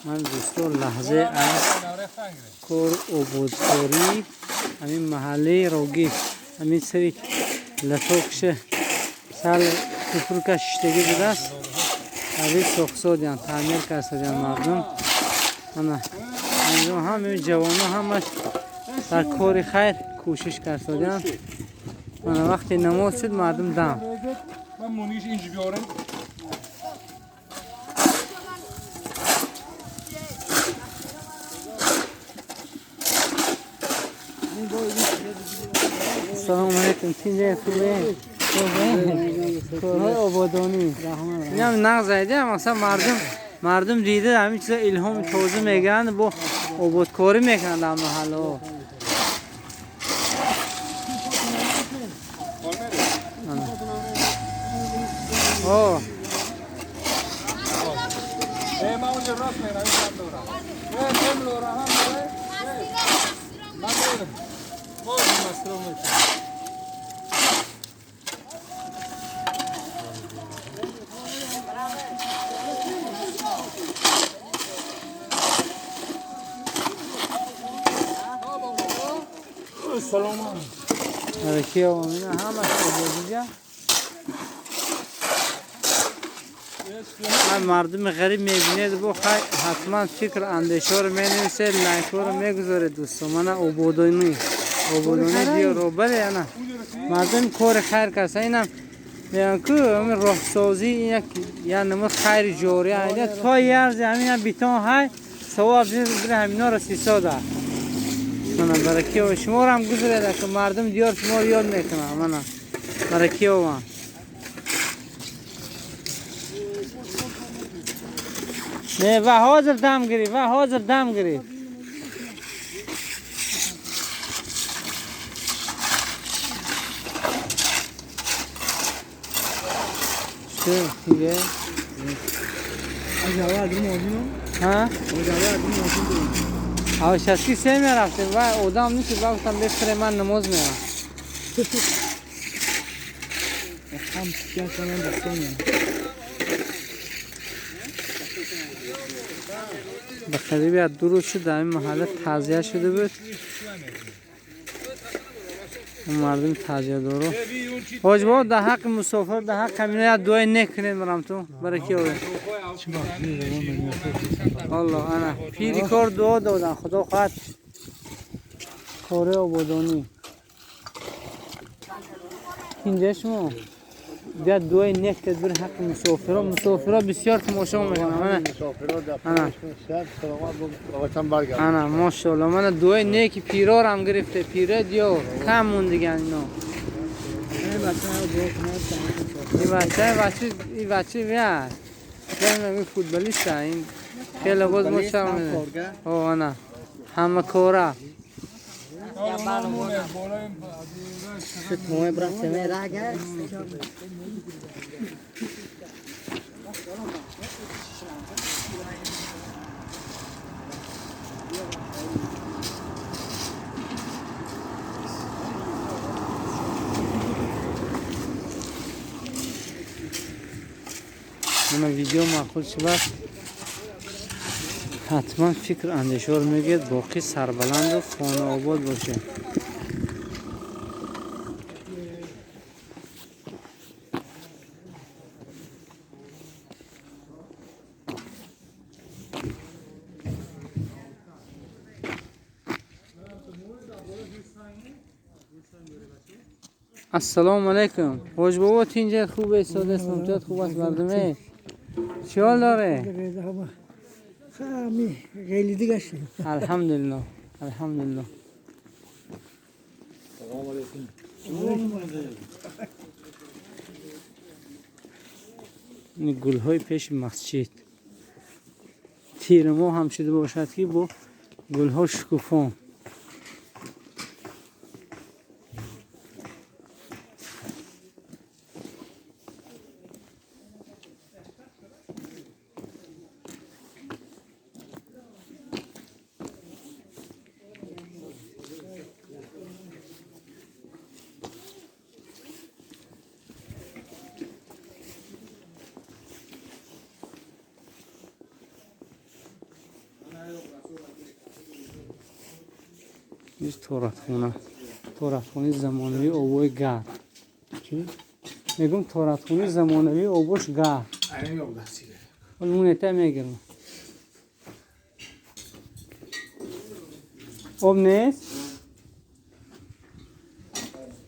Ман дӯсто лаҳзае аз кор ободкорӣ ҳамин маҳаллаи Рогӣ, ҳамин сари латокша сал купрка шиштагӣ будааст, ҳамин сохсодиан таъмир кардиан мардум. Ана инҷо ҳамаи ҷавонҳо ҳамаш дар кори хайр кӯшиш кардиан. Ана вақти намоз шуд, мардум дам. Салом алейкум, тинҷе хубе? Корҳои ободонӣ. Инам нағз айда, масалан мардум дида ҳамин чиза илҳоми тоза мегиранд, бо ободкорӣ мекунанд дар маҳаллаҳо. О. سلام. Киё ина ҳамаш ободига. Мардуми ғариб мебинед, бо хай ҳатман фикр андешаро менависед, лайкҳоро мегузоред дӯсто. Мана ободонӣ, ободонӣ диёро бале, ана мардум кори хайр карда. Инам мегӯянд ку ҳамин роҳсозӣ як намуд хайри ҷория айда то ярзи ҳамин битон ҳай савоб бира ҳаминоро сисода. Мана баракиё шуморо ҳам гузаред, ки мардум диёр шуморо ёд мекунанд. Мана баракиёва. Не, ва ҳозир дам гирӣ, ва ҳозир дам гирӣ. Чӣ тиге? Ҳа? Авшаски се мерафтем, ва одам нест, ва гуфтам бефире ман намоз меям. Ба қариби аз 2 рӯз шуд дар ин маҳалла тазия шуда буд. Мардум тазиядоро. Ҳоҷ бобо дар ҳаққи мусофир, дар ҳаққи ҳамино як дуои нек кунед марам ту. Бараки ове. Аллоҳ ана пири кор дуо додан, худо хоҳад кори ободонӣ. Инҷа шумо биёд дуои нек кунед бар ҳаққи мусофиро. Мусофиро бисёр тамошо мекунанд. Ана ана машааллоҳ, мана дуои неки пироро ҳам гирифте, пиро диёр кам мондиган ино. Ин бача, ин бача бия. Ин футболист, ин хеле боз мо чаро медонем. О, ана ҳама кора. Мана видео маъқул шавад, ҳатман фикр андешаро мегӯед, боқӣ сарбаланду хонаобод бошед. Ассалому алайкум. Ҳоҷ бобо тинҷат хубе, сода сумтият хуб аст мардуме? Чӣ ҳол дорӣ? Алҳамдулиллоҳ, алҳамдулиллоҳ. Ин гулҳои пеши масҷид тирмо ҳам шуда бошад, ки бо гулҳо шукуфон. Ин торатхона. Торатхонаи замонавии обои гарм. Чӣ? Мегӯм торатхонаи замонавии обош гарм. Монета мегирам. Об нест?